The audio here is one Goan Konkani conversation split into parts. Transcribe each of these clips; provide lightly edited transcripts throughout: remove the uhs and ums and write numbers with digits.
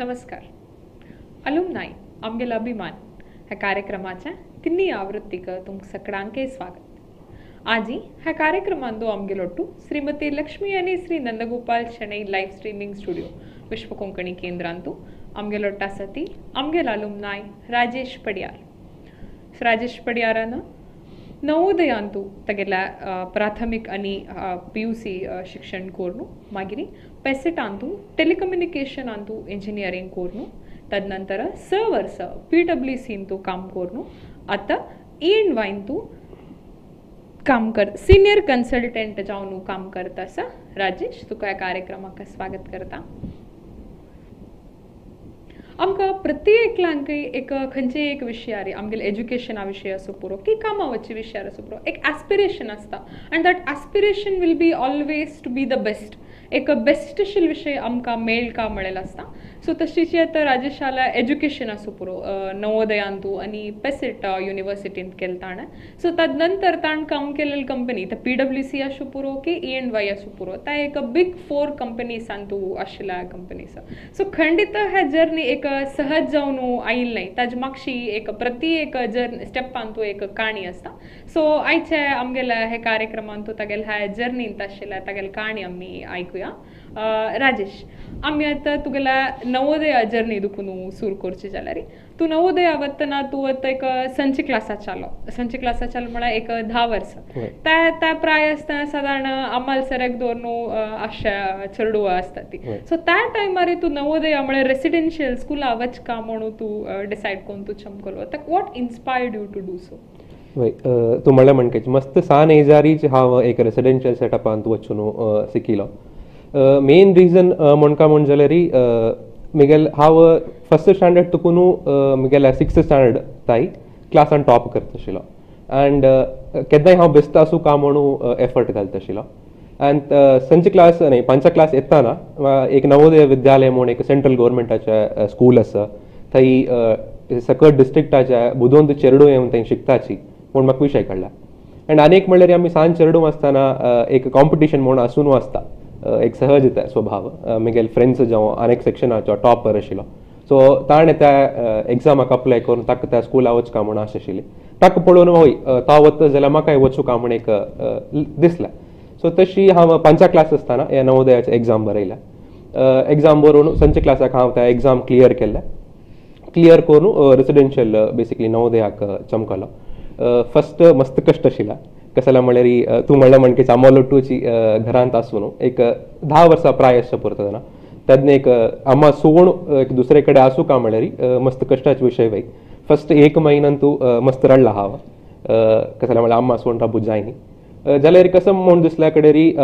नमस्कार. अलुमनाय आमगेलो अभिमान ह्या कार्यक्रमाच्या तिन्ही आवृत्तीक तुमकां सगळ्यांकय स्वागत. आजी ह्या कार्यक्रमांतु आमगेलोट्टू श्रीमती लक्ष्मी आनी Shri Nandgopal Shenoy live streaming studio Vishwa Konkani केंद्रांतु आमगेलोट्ट आसा ती आमगेलो अलुमनाय राजेश पडियार. राजेश पडियारान नवोदयांतु तागेल्या प्राथमीक आनी PUC शिक्षण करून मागीर पेसेटांतु टेलिकम्युनिकेशनांतु इंजिनियरींग करून तदनंतर 6 वर्स PWCंतु काम करून आतां E&Yंतु काम कर सिनियर कन्सल्टंट जावन काम करता आसा. राजेश, तुका ह्या कार्यक्रमाक स्वागत करता. आमकां प्रत्येकल्यांकय एक खंयचेय एक विशयार आमगेले एज्युकेशना विशय आसूं पुरो की कामावचे विशयार आसूं पुरो एक एस्पिरेशन आसता आनी that aspiration will be always to be the best. एक बेस्टशील विशय आमकां मेळका म्हणलेलो आसता. सो तशीच आतां राजेशाला एज्युकेशन आसूं पुरो नवोदयांतू आनी पेसेट युनिवर्सिटींत केलें ताणें. सो तद नंतर ताणें काम केलेली कंपनी त PWC आसूं पुरो की E&Y आसूं पुरो त्या एक बिग 4 कंपनीसांतू आशिल्ल्या कंपनीस. सो खंडीत ह्या जर्नी एक सहज जावन आयिल्लें न्हय, ताजे मागशी एक प्रति एक जर्नी स्टेपांतू एक काणी आसता. सो आयचे आमगेल्या हे कार्यक्रमांतू तागेल्या ह्या जर्नींत आशिल्ल्या तागेली काणी आमी आयकुया. राजेश, आमी आतां तुगेल्या नवोदया जर्नी दुखून सुरू करची जाल्यार तूं नवोदया वतना तूं आतां एक संची क्लासाक आलो. संची क्लासाक आलो म्हळ्यार एक 10 वर्सां. त्या प्राय आसतना सादारण आमाल सराक दवरून अशा चेडवां आसता ती. सो त्या टायमार तूं नवोदया म्हळ्यार रेसिडेन्शियल स्कुला वचका म्हणून तूं डिसायड करून तूं चमकलो. What inspired you to do so? वय, तूं म्हणलें म्हणकेच मस्त सान एजारीच हांव एक रेसिडेन्शियल सेटअपांत वचून शिकिलो. मेन रिजन म्हणका म्हण जाल्यार मिगेल हांव फर्स्ट स्टँडर्ड तुकून मिगेल्या 6th standard ताई क्लासान टॉप करता आशिल्लो अँड केन्नाय हांव बेस्ट आसूं का म्हणून एफर्ट घालता आशिल्लो. अँड संचे क्लास न्हय पंचा क्लास येताना एक नवोदय विद्यालय म्हूण एक सेंट्रल गव्हर्मेंटाचें स्कूल आसा थंय सकट डिस्ट्रिक्टाच्या बुदवंत चेरडू येवन थंय शिकताची म्हूण म्हाका विशय कळ्ळा. अँड आनी एक म्हणल्यार आमी सान चेरडू आसतना एक कॉम्पिटिशन म्हूण आसून आसता एक सहज स्वभाव. मिगेल फ्रेंड्स जावं आनी सेक्शनाचो टॉपर आशिल्लो सो ताणें त्या एग्जामाक अप्लाय करून ताका त्या स्कुला वचका म्हूण आश आशिल्ली. ताका पळोवन हय तो वता जाल्यार म्हाकाय वचूं का म्हूण एक दिसलें. सो तशी हांव 5 क्लास आसतना ह्या नवोदयाचे एग्जाम बरयल्या. एग्जाम बरोवन संचे क्लासाक हांव त्या एग्जाम क्लियर केल्लें. क्लियर करून रेसिडेन्शियल बेसिकली नवोदयाक चमकलो. फर्स्ट मस्त कश्ट आशिल्ला कसल्या म्हणल्यार तूं म्हणलें म्हणकेच आमोलोटूची घरांत आसून एक 10 वर्सां प्राय आसचें पुरता तेन्ना तेन्ना एक आमा सोण एक दुसरे कडेन आसूं का म्हणल्यार मस्त कश्टाचे विशय वय. फर्स्ट 1 म्हयन्यान तूं मस्त रडला हांव कसल्या म्हणल्यार आम्मा सोण राबू जाय न्ही जाल्यार कसं म्हूण दिसल्या कडेन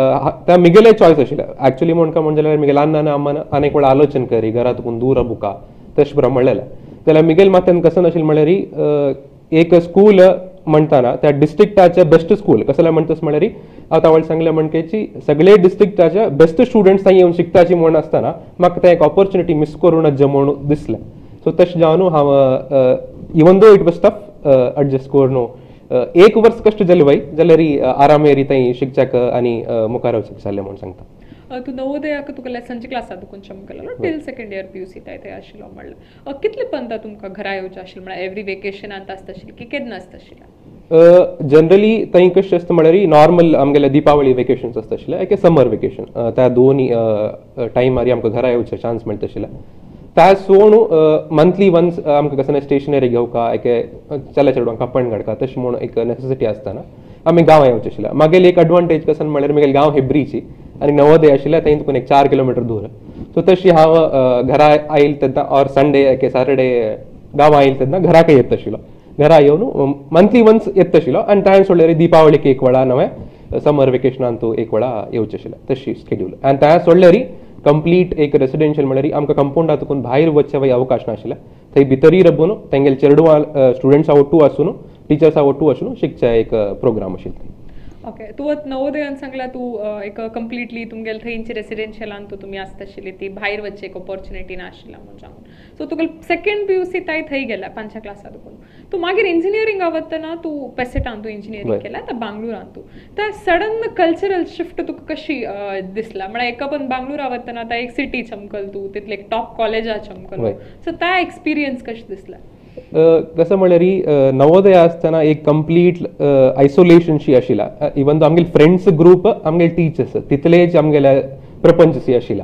त्या मिगेले चॉयस आशिल्लें एक्चुअली म्हण का म्हण जाल्यार मिगेल अन्नान आम्मान आनी एक वेळा आलोचन करी घरांत तुकून दूर राबूका तशें बरें म्हणलेलें. जाल्यार मिगेल मात्यान कसं नाशिल्लें म्हणल्यार एक स्कूल म्हणटाना त्या डिस्ट्रिक्टाचे बेस्ट स्कूल कसल्या म्हणतस म्हणल्यार आतां वळ सांगलें म्हणकेची सगळे डिस्ट्रिक्टाचे बेस्ट स्टुडंट्स थंय येवन शिकताची म्हूण आसतना म्हाका तें एक ऑपॉर्च्युनिटी मिस करूं नज म्हूण दिसलें. सो तशें जावन हांव even though it was tough adjust करून 1 वर्स कश्ट जालें वय जाल्यार आरामेरी थंय शिकच्याक आनी मुखार वचूंक जालें म्हूण सांगता. तूं नवोदयाक तुका संचे क्लासा तुकून चमकलो टील 2nd year PUC थंय आशिल्लो म्हणलें. कितले पंदा तुमकां घरा येवचें आशिल्लें म्हळ्यार एवरी वेकेशनांत आसता आशिल्लें की केन्ना आसता आशिल्लें? जनरली थंय कशें आसता म्हणल्यार नॉर्मल आमगेले दीपावली वेकेशन्स आसता आशिल्लें एक समर वेकेशन त्या दोन टायमार आमकां घरा येवचें चान्स मेळटा आशिल्लें. त्या सोण मंथली वन्स आमकां कसं स्टेशनरी घेवका एक चल्या चेडवांक कपण घाडका तशें म्हूण एक नेसेसिटी आसतना आमी गांवां येवचें आशिल्लें. मागीर एक एडवांटेज कसं म्हणल्यार म्हगेलें गांव हेब्रीची आनी नवोदय आशिल्लें थंय तुकून एक 4 किलोमिटर दूर. सो तशी हांव घरा आयल तेन्ना ऑर संडे एके सॅटर्डे गांवां आयल तेन्ना घराकय येता आशिल्लो. घरा येवन मंथली वन्स येता आशिल्लो आनी ताणें सोडल्यार दीपावलीक एक वेळा नवें समर वेकेशनांतू एक वेळा येवचें आशिल्लें तशी स्केड्यूल. आनी त्या सोडल्यार कंप्लीट एक रेसिडेन्शियल म्हणल्यार आमकां कंपाउंडा तुकून भायर वचचे अवकाश नाशिल्ले. थंय भितरूय रबून तेंगेले चेडवां स्टुडंट्सा ओट्टू आसून टिचर्सा ओट्टू आसून शिकचे एक प्रोग्राम आशिल्लो. ओके, तूं आतां नवोदयान सांगला तूं एक कंप्लिटली तुमगेले थंयची रेसिडेन्शियलान तूं तुमी आसता आशिल्ली ती भायर वचची एक ऑपॉर्च्युनिटी नाशिल्ला म्हूण सांगून. सो तुगेले सेकंड PUC ताय थंय गेला 5 क्लासा दुकून. तूं मागीर इंजिनियरिंगा वतना तूं पेसेटान तूं इंजिनियरींग केला आतां बांगलोरान तूं, त्या सडन कल्चरल शिफ्ट तुका कशी दिसला? म्हळ्यार एका पण बांगलोरा वतना आतां एक सिटी चमकल तूं, तितले एक टॉप कॉलेजा चमकल, सो त्या एक्सपिरियन्स कशें दिसला? कसं म्हळ्यार नवोदय आसतना एक कंप्लीट आयसोलेशनशी आशिल्ला. इवन दो आमगेले फ्रेंड्स ग्रूप आमगेले टिचर्स तितलेच आमगेले प्रपंचशी आशिल्ला.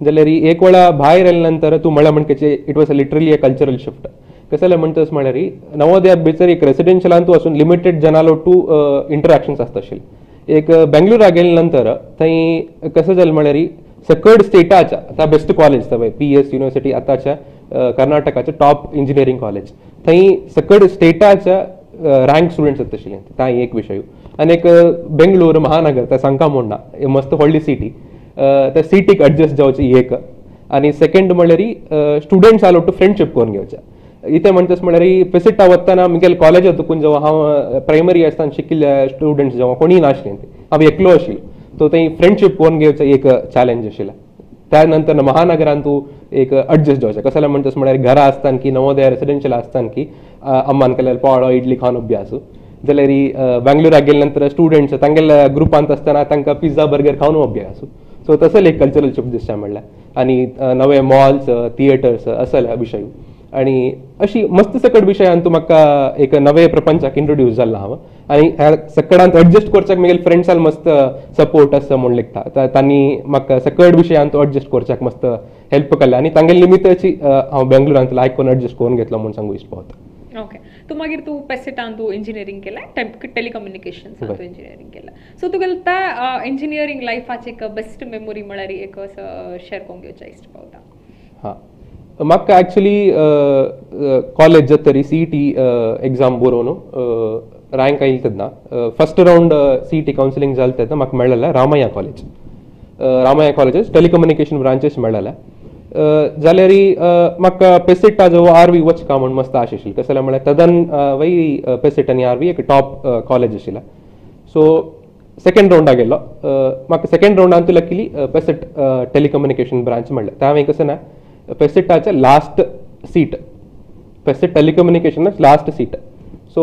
जाल्यार एक वेळा भायर आयले नंतर तूं म्हळ्यार म्हणकेचे it was literally a cultural shift. कसं जालें म्हणटस म्हळ्यार नवोदया भितर एक रेसिडेन्शियलान तूं आसून लिमिटेड जनालो टू इंटरॅक्शन्स आसता आशिल्ले. एक बेंगलोरा गेले नंतर थंय कसं जालें म्हळ्यार सकड स्टेटाच्या आतां बेस्ट कॉलेज थंय PS university आतांच्या कर्नाटकाचे टॉप इंजिनियरींग कॉलेज, थंय सकड स्टेटाच्या रँक स्टुडंट्स येता आशिल्ले थंय एक विशय. आनी एक बेंगलोर महानगर त्या सांगका म्हूण ना, मस्त व्हडली सिटी, त्या सिटीक एडजस्ट जावची एक. आनी सेकंड म्हळ्यार स्टुडंट्स आलो टू फ्रेंडशीप करून घेवचे. इथे म्हणटस म्हळ्यार पेसिटा वतना म्हगेले कॉलेजात दुकून जेव्हा हांव प्रायमरी आसतना शिकिल्ले स्टुडंट्स जेव्हा कोणीय नाशिल्ले, हांव एकलो आशिल्लो, सो थंय फ्रेंडशीप करून घेवचें एक चॅलेंज आशिल्लें. त्या नंतर महानगरान तूं एक एडजस्ट जावचें. कसं जालें म्हणटस म्हळ्यार घरा आसतना की नवोदया रेसिडेन्शियल आसतना की अम्मान केल्यार पोळो इडली खावन अभ्यास, जाल्यार बेंगलोराक गेले नंतर स्टुडंट्स तांगेल्या ग्रुपांत आसतना तांकां पिझ्झा बर्गर खावन अभ्यास. सो तसो एक कल्चरल शिफ्ट दिसता म्हणल्यार. आनी नवे मॉल्स थिएटर्स असले विशय आनी अशी मस्त सकट विशयान तूं म्हाका एक नवे प्रपंचाक इंट्रोड्यूस जाल्लो हांव. आनी ह्या सकडांत एडजस्ट करच्याक म्हगेले फ्रेंड्सान मस्त सपोर्ट आसा म्हूण लेखता, तांणी म्हाका सकट विशयान तूं एडजस्ट करच्याक मस्त हेल्प केल्लें आनी तांगेले निमित्ताची हांव बेंगलोरांत लायक करून एडजस्ट करून घेतलो म्हूण सांगू इश्ट पावता. ओके, तूं मागीर तूं पेसेटान तूं इंजिनियरींग केलां, टेलिकम्युनिकेशन्सान तूं इंजिनियरींग केलां. सो तुगेले त्या इंजिनियरींग लायफाची एक बेस्ट मेमोरी म्हळ्यार एक असो शेअर करूंक घेवच्या इश्ट पावता. हां, म्हाका एक्चुली कॉलेज जातरी CET exam बरोवन रँक आयली तेन्ना फर्स्ट रावंड CET counselling जालें तेन्ना म्हाका मेळ्ळेलें Ramaiah college, Ramaiah colleges telecommunication branches मेळ्ळेलें. जाल्यार म्हाका पेसिटा जो RV वचका म्हूण मस्त आश आशिल्ली. कसं जालें म्हळ्यार तदन वय पेसिट आनी RV एक टॉप कॉलेज आशिल्लें. सो सेकंड रावंडाक गेल्लो, म्हाका सेकंड रावंडान तूं लकीली पेसिट टेलिकम्युनिकेशन ब्रांच मेळ्ळें. तें हांवें कसं ना पेसिटाचे last seat, PESIT telecommunication last seat, so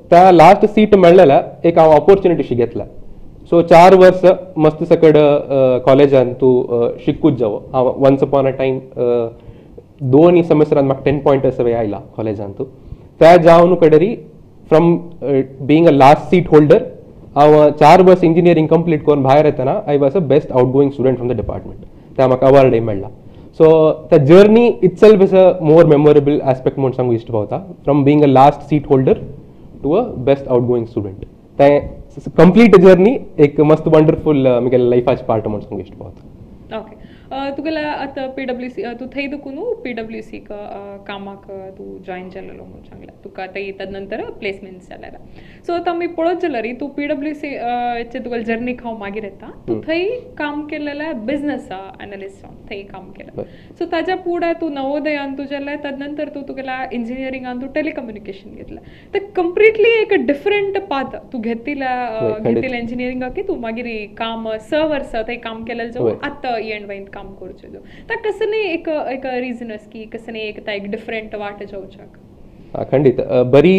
त्या लास्ट सीट मेळ्ळेल्या एक हांव ऑपॉर्च्युनिटी घेतला. सो 4 वर्स मस्त सकड कॉलेजान तूं शिकूच जावो. हांव वन्स अपॉन अ टायम 2 सेमेस्टरान म्हाका 10 पॉयंट सगळे आयला कॉलेजान तूं. त्या जावन कडेरी from being a last seat holder हांव 4 वर्स इंजिनियरींग कंप्लीट करून भायर येतना I was a best outgoing student from the department. त्या म्हाका अवॉर्डय मेळ्ळा. So the journey itself is a more memorable aspect म्हूण सांगू इश्ट पावता, from being a last seat holder to a best outgoing student. तें कंप्लीट जर्नी एक मस्त वंडरफूल म्हगेल्या लायफाचे पार्ट म्हूण सांगू इश्ट पावता. ओके, तुगेले आतां PWC तूं थंय दुकून PWC कामाक तूं जॉयन जालेलो म्हूण सांगलें तुका, थंय तद नंतर प्लेसमेंट जालें. सो आतां आमी पळोवंक जाल्यार तूं PWC चे तुगेले जर्नीक हांव मागीर येता. तूं थंय काम केलेलें बिजनस एनालिस्ट थंय काम केलें. सो ताज्या फुडें तूं नवोदयान तूं जालें, तद नंतर तूं तुगेल्या इंजिनियरिंगान तूं टेलिकम्युनिकेशन घेतलें. तर कंप्लिटली एक डिफरंट पाथ तूं घेतिल्लें इंजिनियरिंगाक की तूं मागीर काम 6 वर्सां थंय काम केलें जावं आतां एंड वायन काम करचें. ता कसं नाही एक एक रिजन आस की कसं नाही एक एक डिफरंट वाट जावच्याक? खंडीत बरी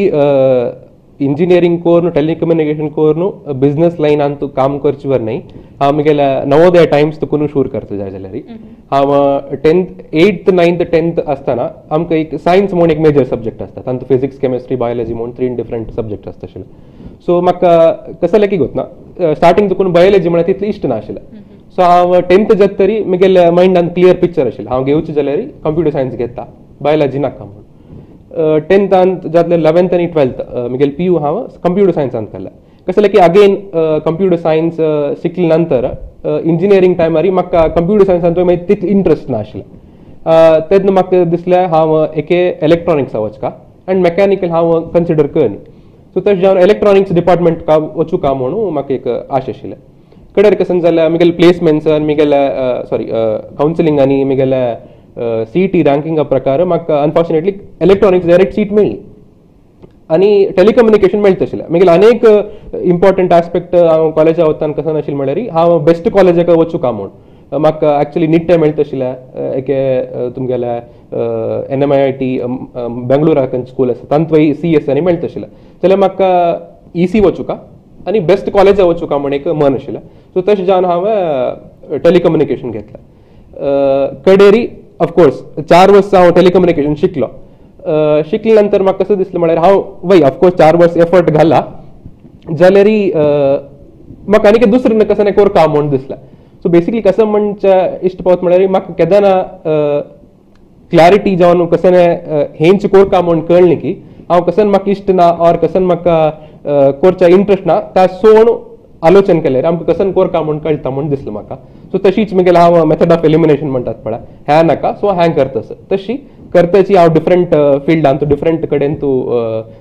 इंजिनियरींग करून टेलिकम्युनिकेशन करून बिझनेस लायनान तूं काम करचे वर न्हय. हांव म्हगेल्या नवोदया टायम्स तुकून शूर करता जाय जाल्यार हांव 8th 9th 10th आसतना आमकां एक सायन्स म्हूण एक मेजर सब्जेक्ट आसता, तातूंत फिजिक्स केमिस्ट्री बायोलॉजी म्हूण 3 डिफरंट सब्जेक्ट आसता आशिल्ले. सो म्हाका कसं जालें की गोत ना स्टार्टींग तुकून बायोलॉजी म्हळ्यार तितली इश्ट नाशिल्लें. सो हांव 10th जाता तरी म्हगेल्या मायंडान क्लियर पिक्चर आशिल्लें, हांव घेवचें जाल्यार कंप्युटर सायन्स घेता, बायोलॉजी नाका म्हूण. 10थान जातलें 11th आनी 12th म्हगेलें PU हांव कंप्युटर सायन्सान केलें. कसं जालें की अगेन कंप्युटर सायन्स शिकले नंतर इंजिनियरींग टायमार म्हाका कंप्युटर सायन्सान मागीर तितलो इंट्रस्ट नाशिल्लें. तेन्ना म्हाका दिसलें हांव एके इलेक्ट्रॉनिक्सा वचका आनी मॅकॅनिकल हांव कन्सिडर करनी. सो तशें जावन इलेक्ट्रॉनिक्स डिपार्टमेंट का वचूं का म्हणून म्हाका एक आश आशिल्लें. कडेर कसं जाल्यार म्हगेले प्लेसमेंट्स आनी म्हगेले सॉरी कावन्सिलींग आनी म्हगेले CET रँकिंगा प्रकार म्हाका अनफॉर्च्युनेटली इलेक्ट्रॉनिक्स डायरेक्ट सीट मेळ्ळी. आनी टेलिकम्युनिकेशन मेळटा आशिल्लें. मागीर अनेक इम्पॉर्टंट आस्पेक्ट हांव कॉलेजा वतना कसो नाशिल्लें म्हळ्यार हांव बेस्ट कॉलेजाक वचूं का म्हूण म्हाका एक्चुअली निट्टे मेळटा आशिल्लें एके तुमगेल्या NMIIT बेंगळुराक स्कूल आसा तांतूय CS आनी मेळटा आशिल्लें जाल्यार म्हाका EC वचूं का आनी बेस्ट कॉलेजा वचूं का म्हूण एक मन आशिल्लें. सो तशें जावन हांवें टेलिकम्युनिकेशन घेतलें. कडेरी ऑफकोर्स 4 वर्सां हांव टेलिकम्युनिकेशन शिकलो. शिकले नंतर म्हाका कसं दिसलें म्हळ्यार हांव वय ऑफकोर्स 4 वर्स एफर्ट घाला जाल्यार म्हाका आनी दुसरें कसं नाही कोरका म्हूण दिसलें. सो बेसिकली कसं म्हणचे इश्ट पावत म्हळ्यार म्हाका केन्ना क्लॅरिटी जावन कसं हेंच कोरका म्हूण कळ्ळें की हांव कसन म्हाका इश्ट ना ऑर कसन म्हाका कोरच्या इंट्रस्ट ना त्या सोड आलोचन केल्यार आमकां कसन कोरका म्हूण कळटा म्हूण दिसलें म्हाका. सो तशीच म्हगेलें हांव मेथड ऑफ एलिमिनेशन म्हणटात पळय ह्या नाका सो ह्यां करता तशी करताची हांव डिफरंट फिल्डान तूं डिफरंट कडेन तूं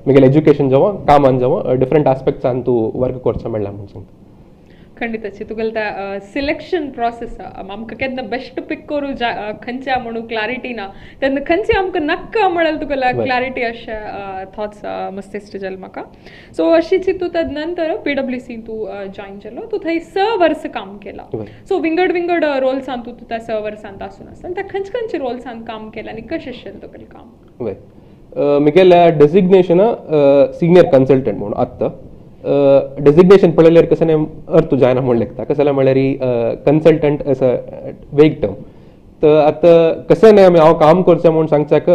म्हगेलें एज्युकेशन जावं कामान जावं डिफरंट आस्पेक्ट्सान तूं वर्क करचें मेळ्ळा म्हूण सांगता. खंडिताची तुगेलें सिलेक्शन प्रोसेस आमकां केन्ना बेस्ट पिक करूं खंयच्या म्हणून क्लॅरिटी ना तेन्ना खंयचे आमकां नाक्का म्हळ्यार तुगेल्या क्लॅरिटी अशे थॉट्स मस्तिश्क जाले म्हाका. सो अशीच तूं तद नंतर PwC तूं जॉयन जालो, तूं थंय 6 वर्स काम केलां. सो विंगड विंगड रोल्सान तूं त्या 6 वर्सांत आसून आसता त्या खंयचे खंयचे रोल्सान काम केलां आनी कशें आशिल्लें तुगेलें काम? वय म्हगेलें डेजिग्नेशन सिनियर कन्सल्टंट म्हणून आत्तां डेजिग्नेशन पळयल्यार कसं अर्थ जायना म्हूण लेखता कसं म्हळ्यार कन्सल्टंट एज अ वेग टर्म. तर आतां कसं न्हय हांव काम करचें म्हूण सांगच्याक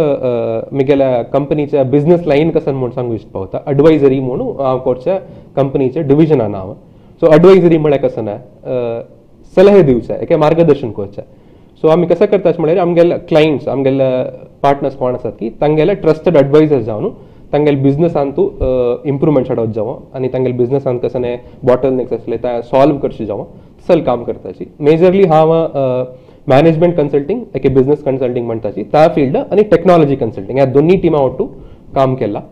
म्हगेल्या कंपनीच्या बिजनस लायन कसं म्हूण सांगू इश्ट पावता एडवायजरी म्हणून हांव करच्या कंपनीच्या डिविजनान हांव. सो एडवायजरी म्हळ्यार कसं ना सलहे दिवचें एके मार्गदर्शन करचें. सो आमी कसं करता म्हळ्यार आमगेले क्लायंट्स आमगेले पार्टनर्स कोण आसात की तांगेले ट्रस्टेड एडवायजर जावन तांगेले बिजनसान तूं इम्प्रुवमेंट हाडत जावं आनी तांगेले बिजनसान कसं न्हय बॉटल नेक्स आसले ते सॉल्व करचे जावं सल काम करताची. मेजरली हांव मॅनेजमेंट कन्सल्टींग एके बिजनस कन्सल्टींग म्हणटाची त्या फिल्ड आनी टेक्नॉलॉजी कन्सल्टींग ह्या दोन्ही टिमा ಒಟ್ಟು काम केलां.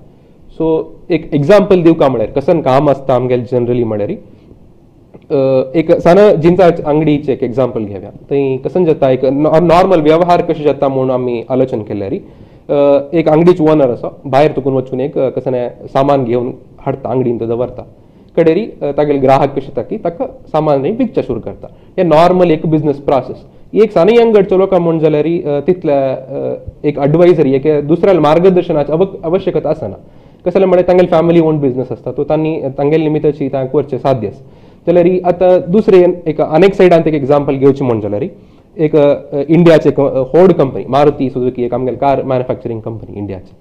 सो एक एग्जाम्पल दिवका म्हळ्यार कसन काम आसता आमगेलें जनरली म्हळ्यार एक सान जिन्सा अंगडीचें एक एग्जाम्पल घेवया. थंय कसन जाता एक नॉर्मल व्यवहार कशें जाता म्हूण आमी आलोचन केल्यार एक अंगडीच ओनर आसा भायर तुकून वचून एक कसं सामान घेवन हाडटा अंगडीन तो दवरता कडेरी तागेले ग्राहक कशें येता की ताका सामान विकचें सुरू करता. हें नॉर्मल एक बिजनस प्रोसेस. एक सानी अंगडचो लोकां म्हूण जाल्यार तितले एक एडवायजरी एक दुसऱ्या मार्गदर्शनाची आवश्यकता आसना. कसं म्हळ्यार तांगेले फॅमिली ओन बिजनस आसता तो तांणी तांगेले निमित्ताची तांकां करचें साध्य आसा. जाल्यार आतां दुसरें एक अनेक सायडान एक एग्जाम्पल घेवचें म्हूण जाल्यार एक इंडियाचे एक व्हड कंपनी मारुती सुझुकी एक आमगेले कार मॅन्युफॅक्चरींग कंपनी इंडियाची.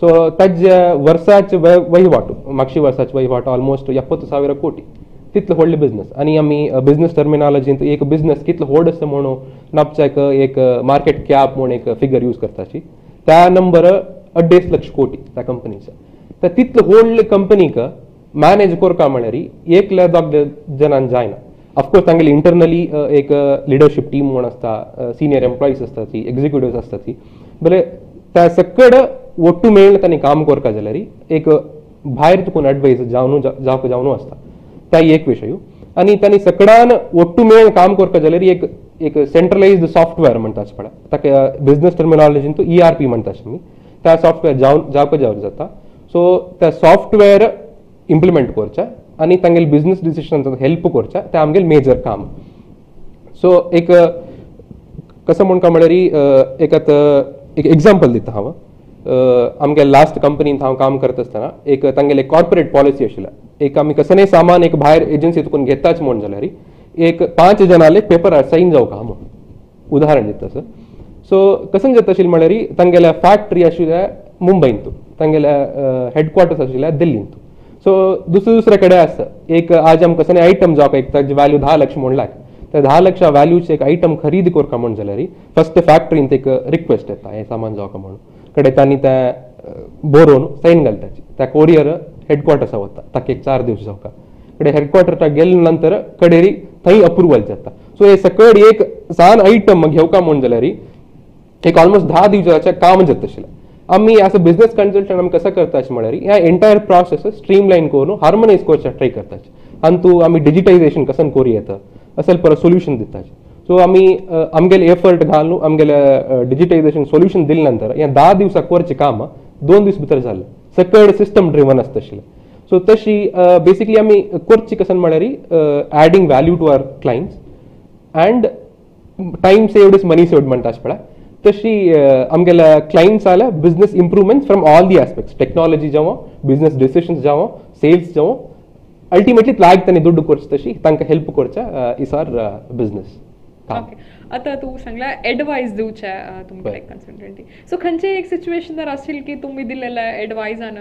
सो ताजे वर्साचे वहिवाट मागशी वर्साचे वहिवाट ऑलमोस्ट 70,000 कोटी तितलो व्हडलो बिजनस. आनी आमी बिजनस टर्मिनॉलॉजींत एक बिजनस कितलो व्हड आसा म्हणून नापच्याक एक मार्केट कॅप म्हूण एक फिगर यूज करताची त्या नंबर 2.5 लाख कोटी त्या कंपनीचो. तर तितले व्हडले कंपनीक मॅनेज करपा म्हळ्यार एकल्या दोग जणान जायना. ऑफकोर्स तांगेली इंटरनली एक लिडरशीप टीम म्हूण आसता, सिनियर एम्प्लॉईज आसता ती, एक्झिक्युटिव्स आसता ती, बरें त्या सकड ಒಟ್ಟು मेळ्ळें तांणी काम करपा जाल्यार एक भायर तुकून एडवायस जावन जावक जावन आसता त्या एक विशय. आनी तांणी सकडान ಒಟ್ಟು मेळ्ळें काम करपा जाल्यार एक एक सेंट्रलायज्ड सॉफ्टवेअर म्हणटा पळय ताका बिजनस टर्मिनॉलॉजीन ERP म्हणटा आमी त्या सॉफ्टवेअर जावन जावक जावक जाता. सो त्या सॉफ्टवेअर इम्प्लिमेंट करचें आनी तांगेले बिजनस डिसिशन हेल्प करचें तें आमगेलें मेजर काम. सो एक कसं म्हूण काय म्हळ्यार एक आतां एक एग्जाम्पल दिता हांव. आमगे लास्ट कंपनीन हांव काम करता आसतना एक तांगेले कॉर्पोरेट पॉलिसी आशिल्लें एक आमी कसलेंय सामान एक भायर एजन्सी तुकून घेताच म्हूण जाल्यार एक 5 जाणांले पेपरार सायन जावका म्हूण उदाहरण दिता सर. सो कसं जाता आशिल्लें म्हळ्यार तांगेल्या फॅक्टरी आशिल्ल्या मुंबयंत, तांगेल्या हेडक्वॉर्टर्स आशिल्ल्या दिल्लींत. सो दुसरे दुसरे कडेन आसा एक आज आमकां कसलें आयटम जावका एक ताजी व्हॅल्यू 10 लक्ष म्हूण लाग त्या 10 लक्षा व्हॅल्यूचे एक आयटम खरेदी करका म्हूण जाल्यार फस्ट फॅक्टरींत एक रिक्वेस्ट येता हें सामान जावका म्हणून कडे तांणी तें बरोवन सायन घालताची त्या कोरियर हेडक्वॉर्टर्सा वता ताका एक 4 दीस जावका कडे हेडक्वॉर्टर्सा गेले नंतर कडेरी थंय अप्रुवल जाता. सो हे सकड एक सान आयटम घेवका म्हूण जाल्यार एक ऑलमोस्ट 10 दिवसाचें काम जाता आशिल्लें. आमी एज अ बिजनस कन्सल्टंट आमी कसं करता म्हळ्यार ह्या एंटायर प्रोसेस स्ट्रीमलायन करून हार्मोनायज करच्या ट्राय करता आनी तूं आमी डिजिटायजेशन कसं करूं येता असेल परत सोल्युशन दिता. सो आमी आमगेले एफर्ट घालून आमगेले डिजिटायजेशन सोल्युशन दिले नंतर ह्या 10 दिवसाक करचें काम 2 दीस भितर जालें, सकड सिस्टम ड्रिवन आसता आशिल्लें. सो तशी बेसिकली आमी करची कसन म्हळ्यार adding value to our clients and time saved is money saved म्हणटा पळय तशी आमगेल्या क्लायंट्स आल्या business improvement from all the aspects, technology जावं, बिझनेस डिसिशन्स जावं, सेल्स जावं, अल्टिमेटली लायक तांणी दुड्ड करचे तशी तांकां हेल्प करचे is our business. Okay, आतां तूं सांगला एडवायस दिवचे तुमकां एक कन्सल्टंटी, सो खंयचे एक सिच्युएशन जर आशिल्ली की तुमी दिलेल्या एडवायजान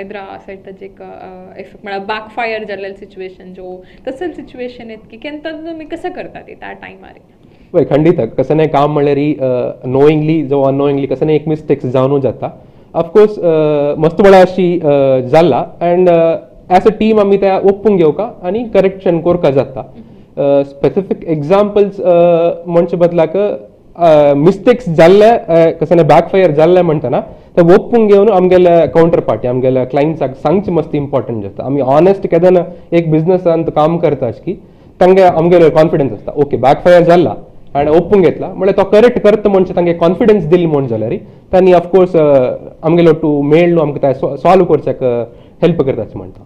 एद्रा सायड ताजे एक इफेक्ट म्हळ्यार बॅक फायर जाल्ले सिच्युएशन जो तसले सिच्युएशन येत की केन्ना तुमी कसं करता ते त्या टायमार? वय खंडीत कसं नाही काम म्हणल्यार नोईंगली जावं अननोईंगली कसं नाही एक मिस्टेक्स जावन जाता. ऑफकोर्स मस्त वेळा अशी जाला अँड एज अ टीम आमी त्या ओपून घेवका आनी करेक्शन करका जाता. स्पेसिफीक एग्जाम्पल्स म्हणचे बदलाक मिस्टेक्स जाल्ले कसं नाही बॅक फायर जाल्ले म्हणटना ते ओपून घेवन आमगेल्या कावंटर पार्टी आमगेल्या क्लायंट्साक सांगचे मस्त इम्पॉर्टंट जाता. आमी ऑनेस्ट केन्ना एक बिझनसांत काम करता की तांगे आमगेलो कॉन्फिडन्स आसता ओके बॅक फायर जाला आनी ओपून घेतला म्हळ्यार तो करेक्ट करता म्हणजे तांगे कॉन्फिडन्स दिली म्हण जाल्यार तांणी ऑफकोर्स आमगेलो टू मेळ्ळो आमकां ते सॉल्व करच्याक हेल्प करता अशें म्हणटा.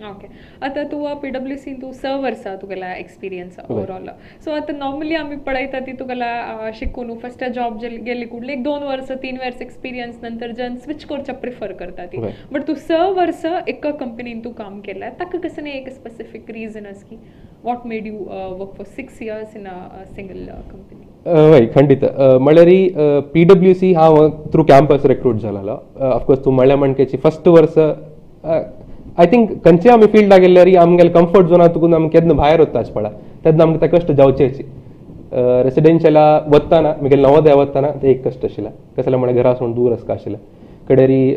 ओके, आतां तूं पी डब्ल्यू सीन तूं 6 वर्सां तुगेला एक्सपिरियन्स ओवरऑल. सो आतां नॉर्मली आमी पळयता ती तुगेला शिकून फस्ट जॉब गेली कुडली एक 2 वर्सां 3 वर्स एक्सपिरियन्स नंतर जन स्विच करच्या प्रिफर करता ती, बट तूं 6 वर्सां एका कंपनीन तूं काम केलां, ताका कसं एक स्पेसिफीक रिजन आसा की what made you work for 6 years in a single company? वय खंडीत म्हळ्यार पी डब्ल्यू सी हांव थ्रू कॅम्पस रिक्रूट जालेलो. ऑफकोर्स तूं म्हळ्यार म्हणकेची फस्ट वर्स I think खंयचे आमी फिल्डाक गेल्यार आमगेले कम्फर्ट झोना तुकून आमी केन्ना भायर वता अशें पळय तेन्ना आमकां ते कश्ट जावचेच. रेसिडेन्शियला वतना म्हगेले नवोदया वतना ते एक कश्ट आशिल्लें, कसलें म्हळ्यार घरा सावन दूर आसका आशिल्लें. कडेरी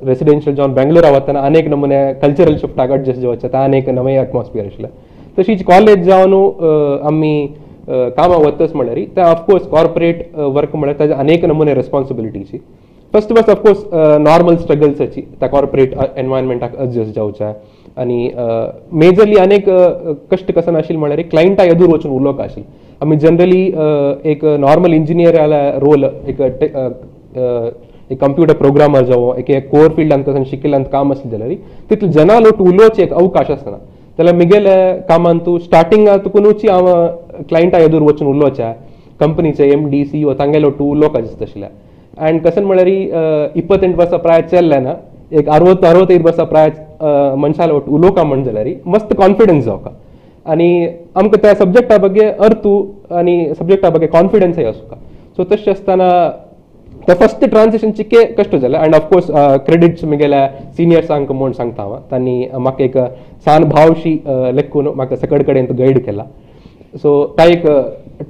रेसिडेन्शियल जावन बेंगलोरा वतना अनेक नमुने कल्चरल शिफ्टाक एडजस्ट जावचें आतां अनेक नवें एटमॉस्फियर आशिल्लें. तशीच कॉलेज जावन आमी कामां वतच म्हळ्यार ते ऑफकोर्स कॉर्पोरेट वर्क म्हळ्यार ताजे अनेक नमुने रेस्पॉन्सिबिलिटीची. फस्ट बस ऑफकोर्स नॉर्मल स्ट्रगल्साची त्या कॉर्पोरेट एनवायरमेंटाक एडजस्ट जावचें आनी मेजरली अनेक कश्ट कसं आशिल्लें म्हळ्यार क्लायंटा एदूर वचून उलोवंक आशिल्लें. आमी जनरली एक नॉर्मल इंजिनियराला रोल एक एक कंप्युटर प्रोग्रामर जावं एक कोर फिल्डान कसं शिकिल्ल्यान काम आसलें जाल्यार तितले जनां लोट उलोवचें एक अवकाश आसना. जाल्यार म्हगेले कामान तूं स्टार्टिंगा तुकूनच हांव क्लायंटा एदूर वचून उलोवचें, कंपनीचे एम डी सी ओ तांगेलो टू उलोवंक दिसता आशिल्लें. अँड कसन म्हळ्यार 28 वर्सां प्राय चल्लें ना एक 60-65 वर्सां प्राय मनशाला ಒಟ್ಟು उलोवका म्हण जाल्यार मस्त कॉन्फिडन्स जावका आनी आमकां त्या सब्जेक्टा ಬಗ್ಗೆ अर्थू आनी सब्जेक्टा ಬಗ್ಗೆ कॉन्फिडन्सय आसुका. सो तशें आसतना ते फस्ट ट्रान्सिशन चिके कश्ट जालें. अँड ऑफकोर्स क्रेडिट्स म्हगेल्या सिनियर्सांक म्हूण सांगता हांव, तांणी म्हाका एक सान भावशी लेखून म्हाका सकड कडेन गायड केला. सो ता एक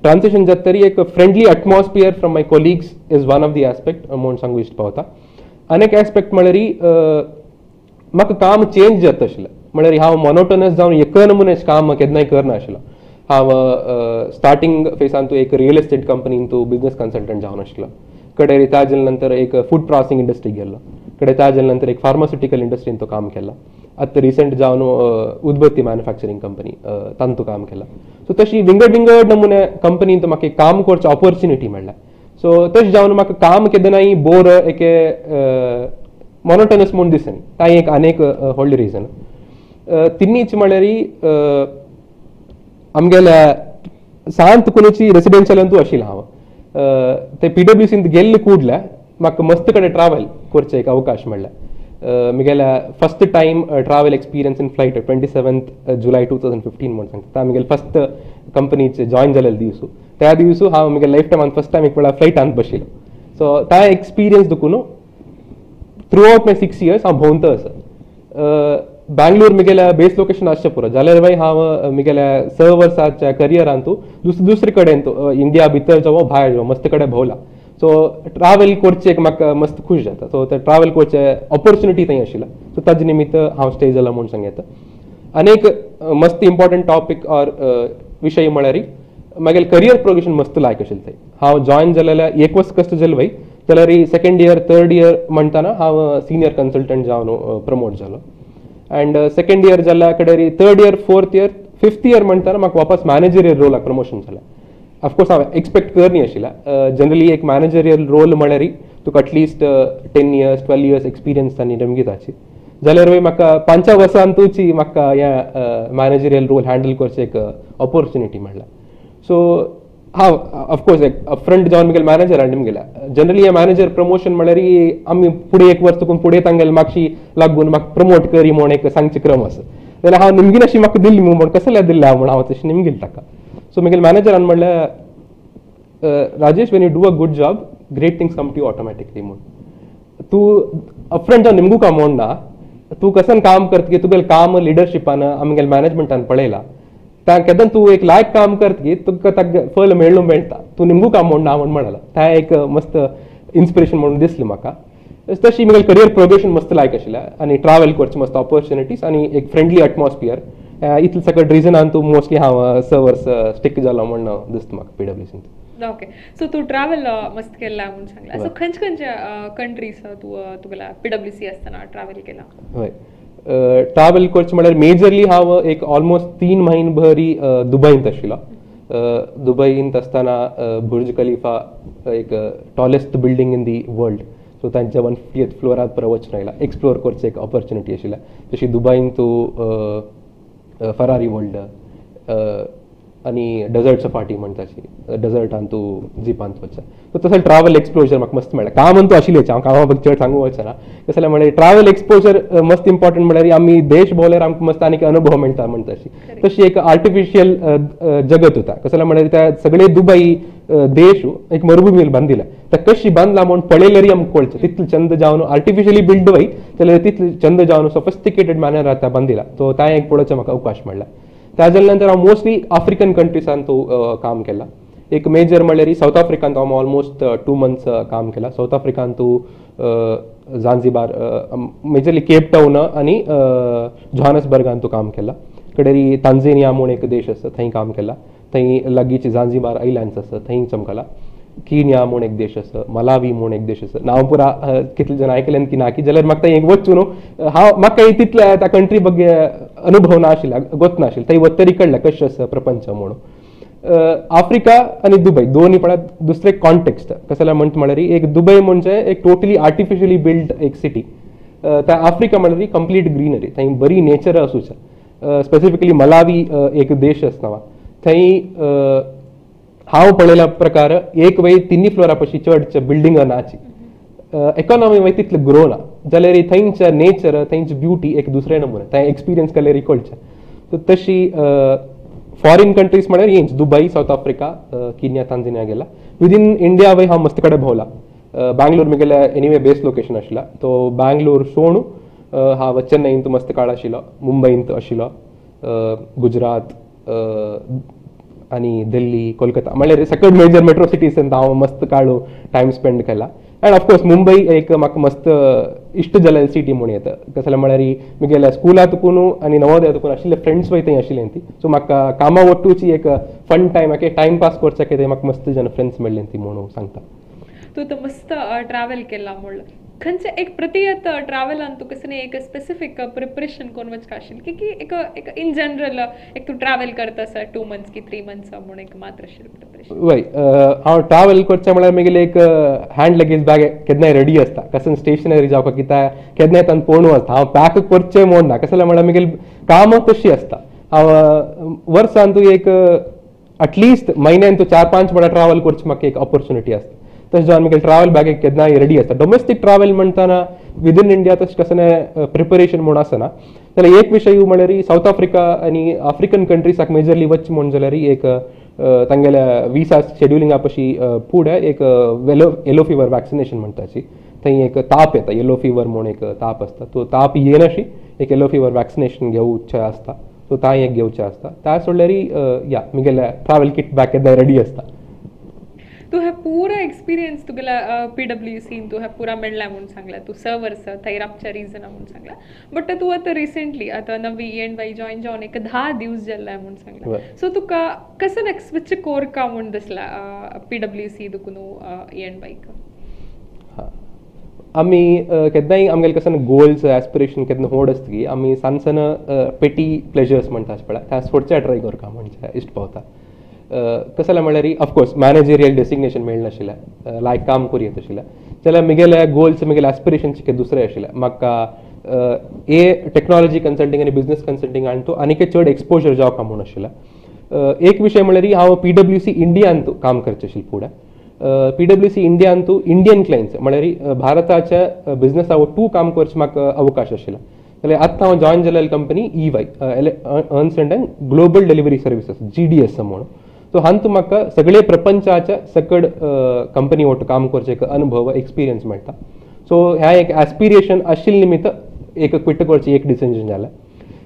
ट्रान्सिशन जाता तरी एक friendly atmosphere from my colleagues is one of the aspect म्हूण सांगू इश्ट पावता. आनी एक एस्पेक्ट म्हळ्यार म्हाका काम चेंज जाता आशिल्लें, म्हळ्यार हांव मोनोटोनस जावन एक नमुनेच काम केन्नाय करनाशिल्लो. हांव स्टार्टींग फेसान तूं एक रियल इस्टेट कंपनीन तूं बिजनेस कन्सल्टंट जावन आशिल्लो, कडे ताजे नंतर एक फूड प्रोसेसिंग इंडस्ट्री गेल्लो, कडे ताजे नंतर एक फार्मास्युटिकल इंडस्ट्रीन तो काम केला, आतां रिसंट जावन उदबत्ती मॅन्युफॅक्चरींग कंपनी तांतू काम केला. सो तशी विंगड विंगड नमुने कंपनीन म्हाका काम करचे ऑपॉर्च्युनिटी मेळ्ळ्या. सो तशें जावन म्हाका काम केन्नाय बोर एके मोनोटनस म्हूण दिसना, तां एक आनीक व्हडली रिजन. तिन्हीच म्हळ्यार आमगेल्या सान तुकुनूची रेसिडेन्शियलांतू आशिल्लें हांव, ते पी डब्ल्यू सींत गेल्ले कूडले म्हाका मस्त कडेन ट्रॅवल करचें एक अवकाश मेळ्ळें. म्हगेल्या first time travel experience in flight 27 July 2015 म्हूण सांगता म्हगेले फस्ट कंपनीचे जॉयन जालेले दिवसू, त्या दिवसू हांव म्हगेले लायफ टायमान फस्ट टायम एक वेळा फ्लायटांत बशिल्लो. सो त्या एक्सपिरियन्स दुखून थ्रू आवट my 6 years हांव भोंवता आसा. बँगलोर म्हगेल्या बेस लोकेशन आसचें पुरो जाल्यार बाय हांव म्हगेल्या 6 वर्साच्या करियरांतू दुसरे कडेन इंडिया भितर जावं भायर जावं मस्त कडेन भोंवला. सो ट्रॅवल करचें एक म्हाका मस्त खूश जाता. सो ते ट्रॅवल करचे ऑपॉर्च्युनिटी थंय आशिल्ला, सो ताजे निमित्त हांव स्टे जाला म्हूण सांग येता. आनी एक मस्त इम्पॉर्टंट टॉपीक ऑर विशय म्हळ्यार म्हगेलें करियर प्रोग्रेशन मस्त लायक आशिल्लें. थंय हांव जॉयन जालेल्या एक वर्स कश्ट जालें वय जाल्यार सेकंड इयर थर्ड इयर म्हणटना हांव सिनियर कन्सल्टंट जावन प्रमोट जालो. अँड सेकंड इयर जाल्या कडेन third year fourth year fifth year म्हणटना म्हाका वापस मॅनेजरियल रोलाक प्रमोशन जालें. ऑफकोर्स हांव एक्सपेक्ट करनी आशिल्लें. जनरली एक मॅनेजरियल रोल म्हळ्यार तुका at least 10 years, 12 years experience तांणी नेमगिताची जाल्यार वय म्हाका 5 वर्सांतूच म्हाका ह्या मॅनेजरियल रोल हँडल करचें एक ऑपॉर्च्युनिटी मेळ्ळा. सो हांव ऑफकोर्स एक अपफ्रंट जावन मुगेले मॅनेजर हाडून गेला. जनरली हे मॅनेजर प्रमोशन म्हळ्यार आमी फुडें एक वर्स चुकून फुडें तांगेले मागशी लागून म्हाका प्रमोट करी म्हूण एक सांगचे क्रम आसा. जाल्यार हांव निमगीन अशी म्हाका दिल्ली म्हूण कसल्या दिल्ल्या म्हूण हांव तशें निमगील ताका. सो मुगेले मॅनेजरान म्हणल्यार, "Rajesh, when you do a good job, great things come to you automatically" म्हूण. तूं अपफ्रंट जावन निमगू काम म्हूण ना, तूं कसन काम करत की तुगेलें काम लिडरशिपान, आमगेले मॅनेजमेंटान पळयला. केन्ना तूं एक लायक काम करत की तुका ताका फल मेळ्ळू मेळटा, तूं निमगू काम म्हूण ना म्हूण म्हणला. तें एक मस्त इन्स्पिरेशन म्हणून दिसलें म्हाका. तशी मुगेलें करियर प्रोग्रेशन मस्त लायक आशिल्लें आनी ट्रॅवल करचे मस्त ऑपॉर्च्युनिटीज आनी एक फ्रेंडली एटमॉस्फियर, इतले सकट रिजनान तूं मोस्टली हांव 6 वर्स स्टीक जालो म्हूण दिसता म्हाका पीडब्ल्यूसीन. ओके, सो तूं ट्रॅवल मस्त केला म्हूण सांगला. सो खंयचे खंयचे कंट्रीज तूं तुगेल्या पीडब्ल्यूसी आसतना ट्रॅवल केला? हय, ट्रॅवल करचें म्हळ्यार मेजरली हांव एक ऑलमोस्ट 3 म्हयने भरी दुबयंत आशिल्लो. दुबयंत आसतना बुर्ज खलिफा, एक tallest building in the world, so तांच्या 150th फ्लोरार पुरो वचून आयला, एक्सप्लोर करचें एक ऑपॉर्च्युनिटी आशिल्लें. तशी दुबयंत तूं फरारी वर्ल्ड आनी डेजर्ट सफारी म्हणटाची, डेजर्टान तूं जिपांत वचता. सो तसो ट्रॅवल एक्सप्लोजर म्हाका मस्त मेळ्ळें. काम तूं आशिल्लेच, हांव कामा चड सांगूंक वचना. कशें जाल्यार म्हळ्यार ट्रॅवल एक्सपोजर मस्त इम्पॉर्टंट. म्हळ्यार आमी देश भोंवल्यार आमकां मस्त आनीक अनुभव मेळटा म्हणटा तशी. तशी एक आर्टिफिशियल जगत होता. कशें जाल्यार म्हळ्यार त्या सगळे दुबई देश एक मरुभूमीर बांदिला, तर कशी बांदला म्हूण पळयल्यार आमकां कळचें तितलें चंद जावन आर्टिफिशियली बिल्ड वय जाल्यार तितलें चंद जावन सोफिस्टिकेटेड मॅनर आतां बांदिला. सो तें एक पळोवचें म्हाका अवकाश मेळ्ळा. त्या नंतर हांव मोस्टली आफ्रिकन कंट्रीसान तूं काम केलां. एक मेजर म्हणल्यार सावथ आफ्रिकांत हांव ऑलमोस्ट 2 मंथ्स काम केलां. सावथ आफ्रिकांत तूं झांझिबार, मेजरली केप टावन आनी जोहानसबर्गान तूं काम केलां. कडेरी तांझेनिया म्हूण एक देश आसा, थंय काम केलां. थंय लागींच झांझिबार आयलँड्स आसा, थंय चमकला. किनिया म्हूण एक देश आसा, मलावी म्हूण एक देश आसा. नांव पुरा कितले जाण आयकलें की ना की, जाल्यार म्हाका थंय एक वचून हांव म्हाका तितले त्या कंट्री ಬಗ್ಗೆ अनुभव ना आशिल्लो, गोत नाशिल्लो. थंय वतरी कळ्ळें कशें आसा प्रपंच म्हणून. आफ्रिका आनी दुबय दोन्ही पळयात दुसरे कॉन्टेक्स्ट. कशें जाल्यार म्हणटा म्हळ्यार एक दुबय म्हणजे एक टोटली आर्टिफिशियली बिल्ड एक सिटी, त्या आफ्रिका म्हळ्यार कंप्लीट ग्रीनरी, थंय बरी नेचर आसूच. स्पेसिफिकली मलावी एक देश आसा, थंय हांव पळयल्या प्रकार एक वय तिन्ही फ्लोरा पशी चड बिल्डिंग नाची, इकॉनॉमी वय तितले ग्रो ना, जाल्यार थंयच नेचर, थंयच ब्युटी एक दुसरे नमुने, थंय एक्सपिरियन्स केल्यार कळचें. सो तशी फॉरेन कंट्रीज म्हळ्यार हेंच दुबय, सावथ आफ्रिका, किनिया, तांझेनिया गेला. विदीन इंडिया वय हांव मस्त कडेन भोंवला. बँगलोर मुगेले एनिवे बेस लोकेशन आशिल्ला, तो बँगलोर सोडून हांव चेन्नईंत मस्त काळ आशिल्लो, मुंबयंत आशिल्लो, गुजरात आनी दिल्ली, कोलकाता, म्हणल्यार सकट मेजर मेट्रो सिटीज हांव मस्त काळ टायम स्पेंड केला. अँड ऑफकोर्स मुंबई एक म्हाका मस्त इश्ट जाल्ले सिटी म्हूण येता. कसलें म्हळ्यार मुगेल्या स्कुला तुकून आनी नवोदया तुकून आशिल्ले फ्रेंड्स वय थंय आशिल्ले ती. सो म्हाका कामा वट्टूची एक फन टायम, म्हाका टायम पास करच्याक थंय म्हाका मस्त जन फ्रेंड्स मेळ्ळे ती म्हणून सांगता. तूं तर मस्त ट्रॅवल केला म्हणलं. खंयचे एक प्रति ट्रॅवलान तुका कसं एक स्पेसिफीक प्रिपरेशन करून वचका आशिल्लें की की एक एक इन जनरल एक तूं ट्रॅवल करता आसा 2 मंथ्स की 3 मंथ्स म्हणून एक मात्र आशिल्लें प्रिपरेशन? वय, हांव ट्रॅवल करचें म्हळ्यार मुगेलें एक हँड लगेज बॅग केन्नाय रेडी आसता. कसन स्टेशनरी जावपाक कित्याक केन्नाय तांकां पळोवनू आसता. हांव पॅक करचें म्हूण ना, कशें म्हळ्यार मुगेलें काम तशी आसता. हांव वर्सान तूं एक एटलिस्ट म्हयन्यान तूं 4-5 वेळा ट्रॅवल करचें म्हाका एक ऑपॉर्च्युनिटी आसता. तशें जावन मुगेलें ट्रॅवल बॅग केन्नाय रेडी आसता. डोमेस्टीक ट्रॅवल म्हणटाना विदीन इंडिया तशें कसलें प्रिपरेशन म्हूण आसना. जाल्यार एक विशय म्हळ्यार सावथ आफ्रिका आनी आफ्रिकन कंट्रीसाक मेजरली वचचें म्हूण जाल्यार एक तांगेल्या विसा शेड्युलिंगा पशी फुडें एक वेलो येलो फिवर वॅक्सिनेशन म्हणटाची. थंय एक ताप येता, येलो फिवर म्हूण एक ताप आसता, तो ताप येनाशी एक येलो फिवर वॅक्सिनेशन घेवचें आसता. सो तां एक घेवचें आसता. त्या सोडल्यार या मुगेलें ट्रॅवल किट बॅग केन्नाय रेडी आसता. तूं हे पुरा एक्सपिरियन्स तुगेल्या पीडब्ल्यूसीन तूं हे पुरा मेळ्ळा म्हूण सांगला, तूं 6 वर्सां थंय राबच्या रिजना म्हूण सांगला, बट तूं आतां रिसेंटली आतां नवी एन वाय जॉईन जावन एक 10 दिवस जाल्ले म्हूण सांगला. सो तुका कसं एक स्विच कोरका म्हूण दिसला पीडब्ल्यूसी दुकून एन वायक? आमी केन्नाय आमगेले कसं गोल्स, एस्पिरेशन केन्ना व्हड आसता की आमी सान सान पेटी प्लेजर्स म्हणटा पळय, त्या सोडच्या ट्राय करता म्हणजे इश्ट पावता. कसं जाल्यार म्हळ्यार ऑफकोर्स मॅनेजरियल डेसिग्नेशन मेळनाशिल्लें, लायक काम करूं येत आशिल्लें. जाल्यार मिगेले गोल्स मिगेले आस्पिरेशन चिके दुसरे आशिल्ले. म्हाका ए टेक्नॉलॉजी कन्सल्टींग आनी बिझनेस कन्सल्टींग आनी तूं आनीक चड एक्सपोजर जावका म्हूण आशिल्लें. एक विशय म्हणल्यार हांव PwC इंडियांत काम करचें आशिल्लें फुडें. PwC इंडियांत इंडियन क्लायंट्स म्हणल्यार भारताच्या बिझनेसा ಒಟ್ಟು काम करचें म्हाका अवकाश आशिल्लो. जाल्यार आतां हांव जॉयन जाल्ली company EY Ernst and global delivery services GDS म्हणून. सो हांतू म्हाका सगळे प्रपंचाच्या सकड कंपनी ಒಟ್ಟು काम करचें एक अनुभव एक्सपिरियन्स मेळटा. सो ह्या एक एस्पिरेशन आशिल्ले निमित्त एक क्विट करचें एक डिसिजन जालें.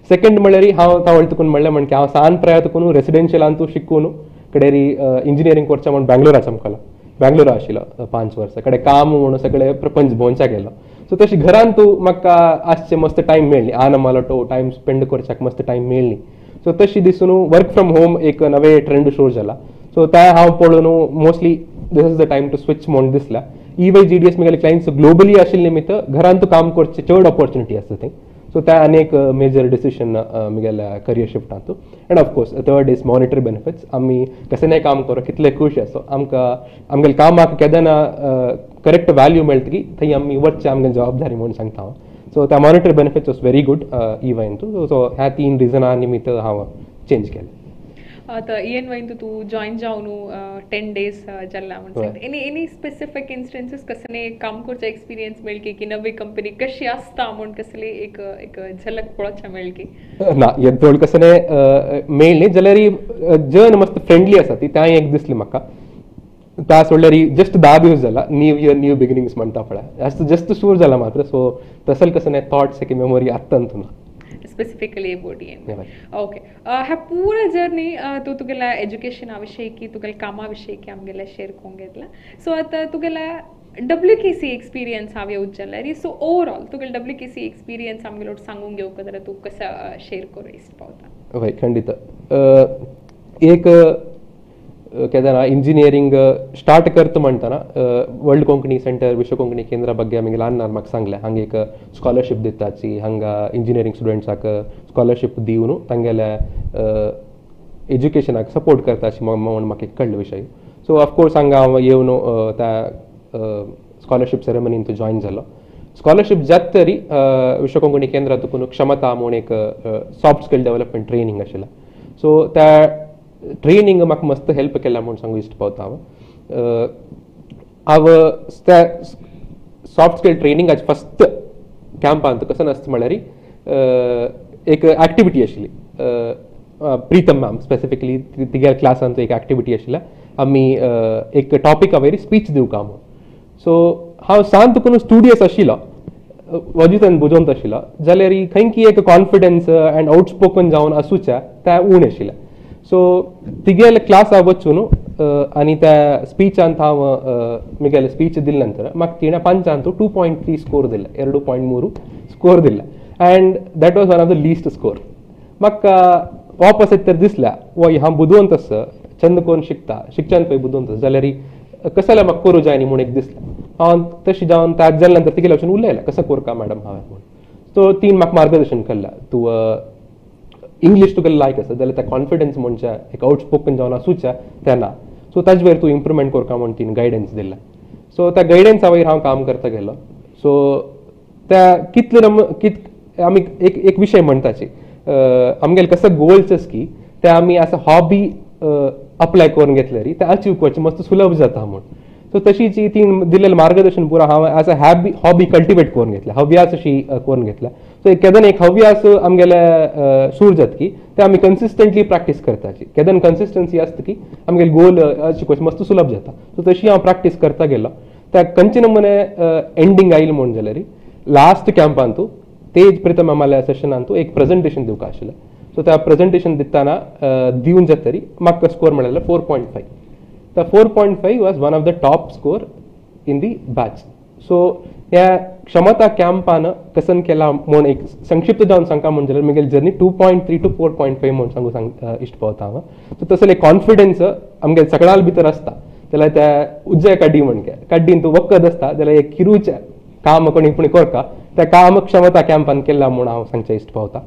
सेकंड म्हणल्यार हांव तावळ तुकून म्हणलें म्हण की हांव सान प्राय तुकून रेसिडेन्शियलांतू शिकून कडेरी इंजिनियरींग करचें म्हूण बँगलोरा चमकलो. बँगलोरा आशिल्लो 5 वर्सां कडे काम म्हणून सगळे प्रपंच भोंवच्या गेलो. सो तशें घरान तूं म्हाका आसचें मस्त टायम मेळ्ळी आन मालोटो टायम स्पेंड करच्याक मस्त टायम मेळ्ळी. सो तशी दिसून वर्क फ्रॉम होम एक नवे ट्रेंड सुरू जाला. सो ते हांव पळोवन mostly this is the time to switch म्हूण दिसला. EY GDS मिगेले क्लायंट्स ग्लोबली आशिल्ले निमित्त घरान तूं काम करचें चड ऑपॉर्च्युनिटी आसता थंय. सो ते आनी एक मेजर डिसिशन मिगेल्या करियर शिफ्टांतू. And of course third is monetary benefits. आमी कशें काम करो कितले खूश आसो आमकां आमगेले कामाक केन्ना करेक्ट व्हॅल्यू मेळटकी थंय आमी वचचें आमगे जबाबदारी म्हूण सांगता हांव. सो त्या monetary benefits was very good EY so ह्या 3 रिजना निमित्त हांव चेंज केलें. आतां EY तूं जॉयन जावन 10 डेज जाला म्हण सांगता. एनी एनी स्पेसिफीक इन्स्टन्सीस कसले काम करचो एक्सपिरियन्स मेळकी की नवी कंपनी कशी आसता म्हूण कसली एक एक झलक पळोवच्या मेळकी? ना चड कसले मेळ्ळी जाल्यार जन मस्त फ्रेंडली आसा ती तें एक दिसली म्हाका. त्या सोडल्यार जस्ट 10 दिवस जाला न्यू इयर न्यू बिगिनिंग्स म्हणटा पळय जस्ट सुरू जाला मात्र. सो तसल कसले थॉट्स की मेमोरी आत्तंत ना स्पेसिफिकली अबाउट EY. Okay, ह्या पूरा जर्नी तूं तुगेल्या एज्युकेशना विशयी की तुगेल्या कामा विशयी की आमगेल्या शेअर करूंक घेतला. सो आतां तुगेल्या WKC experience हांव येवच जाल्यार सो ओवरऑल तुगेलो WKC experience आमगेलो सांगूंक घेवका जाल्यार तूं कसो शेअर करूं इश्ट पावता? हय खंडीत. एक केदना इंजिनियरींग स्टार्ट करता म्हणटना वर्ल्ड कोंकणी सेंटर विश्व कोंकणी केंद्रा ಬಗ್ಗೆ आमगे अण्णान म्हाका सांगलें हांगा एक स्कॉलरशीप दिताची हांगा इंजिनियरींग स्टुडंट्साक स्कॉलरशीप दिवन तांगेल्या एज्युकेशनाक सपोर्ट करताची म्हूण म्हाका एक कळ्ळो विशय. सो ऑफकोर्स हांगा हांव येवन त्या स्कॉलरशीप सेरेमनीन जॉयन जालो. स्कॉलरशीप जात तरी विश्व कोंकणी केंद्रा तुकून क्षमता म्हूण एक सॉफ्ट स्किल डेव्हलपमेंट ट्रेनींग आशिल्लें. सो त्या ट्रेनींग म्हाका मस्त हेल्प केला म्हूण सांगू इश्ट पावता हांव. हांव त्या सॉफ्ट स्किल ट्रेनिंगाचे फस्ट कॅम्पांत कसो नासता म्हणल्यार एक एक्टिविटी आशिल्ली. प्रीतम मॅम स्पेसिफिकली तिगेल्या क्लासांत एक एक्टिविटी आशिल्ली आमी एक टॉपिका वयर स्पीच दिवका म्हूण. सो हांव सांत करून स्टुडियस आशिल्लो वजितान बुजोवंत आशिल्लो जाल्यार खंय की एक कॉन्फिडन्स अँड आउटस्पोकन जावन आसूच्या त्या उण आशिल्लें. सो तिगेले क्लासा वचून आनी त्या स्पीचांत हांव मिगेले स्पीच दिले नंतर म्हाका तिणें 5 2.3 स्कोर दिले 2.3 स्कोर दिले and that was one of the least score. म्हाका वापस येत तर दिसल्या वय हांव बुदवंत आसा चंद करून शिकता शिकच्यान पळय बुदवंत आसा जाल्यार कशें जाल्यार म्हाका करूं जाय न्ही म्हूण एक दिसलें. हांव तशें जावन त्यात जाल्या नंतर तिगेले वचून उलयलें कसो करका मॅडम हांवें म्हूण. सो तीन म्हाका मार्गदर्शन केलें तूं इंग्लीश तुका लायक आसा जाल्यार त्या कॉन्फिडन्स म्हणचे एक आउटस्पोकन जावन आसूच्या तें ना. सो ताजे वयर तूं इम्प्रुवमेंट करका म्हूण तिणें गायडन्स दिलें. सो त्या गायडन्सा वयर हांव काम करता गेलो. सो त्या कितले कित आमी एक एक विशय म्हणटाची आमगेले कसो गोल्स आस की ते आमी as a hobby apply करून घेतल्यार ते अचीव करचें मस्त सुलभ जाता म्हूण. सो तशीच ती दिलेलें मार्गदर्शन पुरो हांव as a hobby hobby cultivate करून घेतल्या हव्यास अशी करून घेतल्या. सो केदन एक हव्यास आमगेले सूर जाता की ते आमी कन्सिस्टंटली प्रॅक्टीस करताची केदन कन्सिस्टन्सी आसता की आमगेले गोल अचीव करचें मस्त सुलभ जाता. सो तशी हांव प्रॅक्टीस करता गेलो. त्या खंयचे नमुने एंडींग आयलें म्हूण जाल्यार लास्ट कॅम्पांतू तेज प्रितम मामाल्या सेशनांतू एक प्रेजेंटेशन दिवका आशिल्लें. सो त्या प्रेजेंटेशन दितना दिवन जात तरी म्हाका स्कोर मेळिल्लो 4.5. The 4.5 was one of the top score in the batch. So ह्या क्षमता कॅम्पान कसन केला म्हूण एक संक्षिप्त जावन सांगता म्हूण जाल्यार म्हगेली जर्नी 2.3 to 4.5 म्हूण सांगू सांग इश्ट पावता हांव. सो तसले कॉन्फिडन्स आमगे सगळ्यां भितर आसता जाल्यार त्या उज्जे काड्डी म्हण काड्डीन तूं वखद आसता जाल्यार एक किरूचें काम कोणी पूण करता त्या काम क्षमता कॅम्पान केला म्हूण हांव सांगचें इश्ट पावता.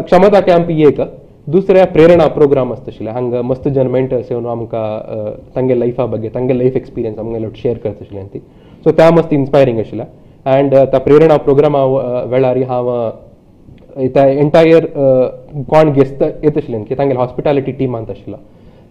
क्षमता कॅम्प ही एक. दुसऱ्या प्रेरणा प्रोग्राम आसता आशिल्ले हांगा मस्त जन मेंटर्स येवन आमकां तांगे लायफा ಬಗ್ಗೆ तांगे लायफ एक्सपिरियन्स आमगे शेअर करता आशिल्ले ती. सो त्या मस्त इन्स्पायरींग आशिल्लें. अँड त्या प्रेरणा प्रोग्रामा वेळार हांव त्या एंटायर कोण गेस्ट येत आशिल्ले की तांगेले हॉस्पिटॅलिटी टिमांत आशिल्लो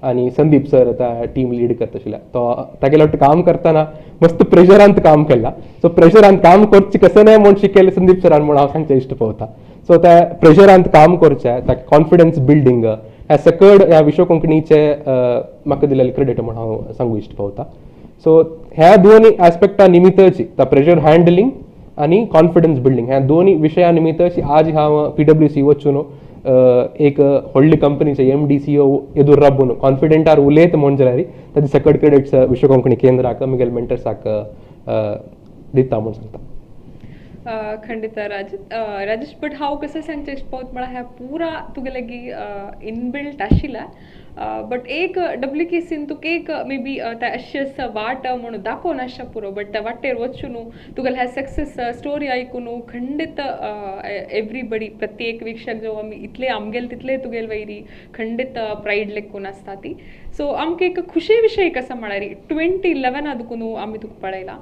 आनी संदीप सर त्या टीम लीड करता आशिल्ले. तो तागेले वाट काम करतना मस्त प्रेशरांत काम केला. सो प्रेशरांत काम करचें कशें न्हय म्हूण शिकयलें संदीप सरान म्हूण हांव सांगचें इश्ट पळोवता. सो त्या प्रेशरांत काम करचें, त्या कॉन्फिडन्स बिल्डींग ह्या सकड ह्या विश्व कोंकणीचे म्हाका दिलेलें क्रेडीट म्हूण हांव सांगू इश्ट पळोवता. सो ह्या दोन एस्पेक्टा निमित्तची त्या प्रेशर हँडलिंग आनी कॉन्फिडन्स बिल्डींग ह्या दोन विशया निमित्तची आज हांव PwC वचून एक व्हडली कंपनीचे MD CEO एदूर राबून कॉन्फिडंटार उलयत म्हूण जाल्यार ताजे सकड क्रेडिट्स विश्व कोंकणी केंद्राक मिगेल मेंटर्साक दिता म्हूण सांगता. खंडित राजेश, बट हांव कसं सांगचें पळोवत म्हळ्यार ह्या पुरा तुगे लागीं इनबिल्ट आशिल्लें, बट एक WKCन तुका एक मे बी ते अशें वाट म्हणून दाखोवन आसच्या पुरो, बट त्या वाटेर वचून तुगेले ह्या सक्सेस स्टोरी आयकून खंडीत एवरीबडी प्रत्येक वीक्षक जो आमी इतले आमगेले तितले तुगेले वयरी खंडीत प्रायड लेखून आसता ती. सो आमकां एक खुशी विशय कसा म्हळ्यार 2011 दुकून आमी तुका पळयला.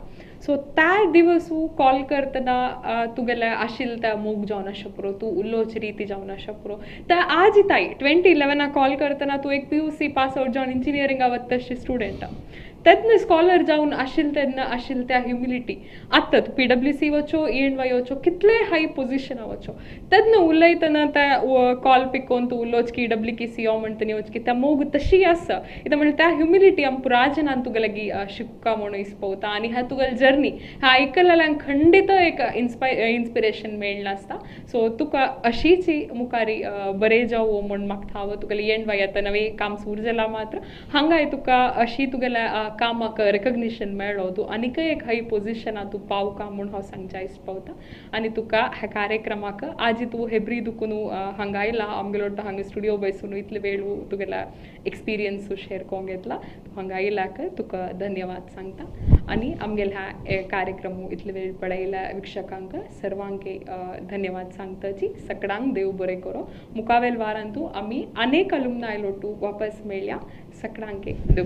सो त्या दिवसू कॉल करतना तुगेले आशिल्ले त्या मोग जावन आसच्या पुरो, तूं उलोवची रिती जावन आसच्या पुरो, त्या आज ताई 2011 कॉल करतना तूं एक PUC pass out जावन इंजिनियरिंगा वता तशें स्टुडंट, तेन्ना स्कॉलर जावन आशिल्ले तेन्ना आशिल्ले त्या ह्युमिलिटी. आतां तूं PwC वचो, E&Y वचो, कितले हाय पोजिशना वचो, तेन्ना उलयतना त्या कॉल पिकोवन तूं उलोवच की WKC यो म्हणटा वच की त्या मोग तशी आसा. कित्याक म्हणल्यार त्या ह्युमिलिटी आम पुराजनान तुगे लागीं शिकता म्हणून इसपवता आनी ह्या तुगेले जर्नी ह्या आयकल्ल्यांक खंडीत एक इन्स्पिरेशन मेळना आसता. सो तुका अशीच मुखारी बरें जावं म्हूण मागता हांव. तुगेलें E&Y आतां नवें काम सुरू जालां मात्र हांगाय तुका अशी तुगेल्या कामाक रेकग्निशन मेळ्ळो, तूं आनीकय एक हाय पोजिशना तूं पावका म्हूण हांव सांगच्या आयज पावता. आनी तुका ह्या कार्यक्रमाक आज तूं हेब्री दुकून हांगा आयला आमगेलो हांगा स्टुडियो बसून इतले वेळ तुगेल्या एक्सपिरियन्स शेअर करूंक घेतला, तूं हांगा आयल्याक तुका धन्यवाद सांगता. आनी आमगेल्या ह्या कार्यक्रम इतले वेळ पळयल्या वीक्षकांक सर्वांक धन्यवाद सांगता जी सकडांक देव बरें करो. मुखावेल वारांतू आमी अनेक अलुमनाय लोटू वापस मेळया. सकडांक देव.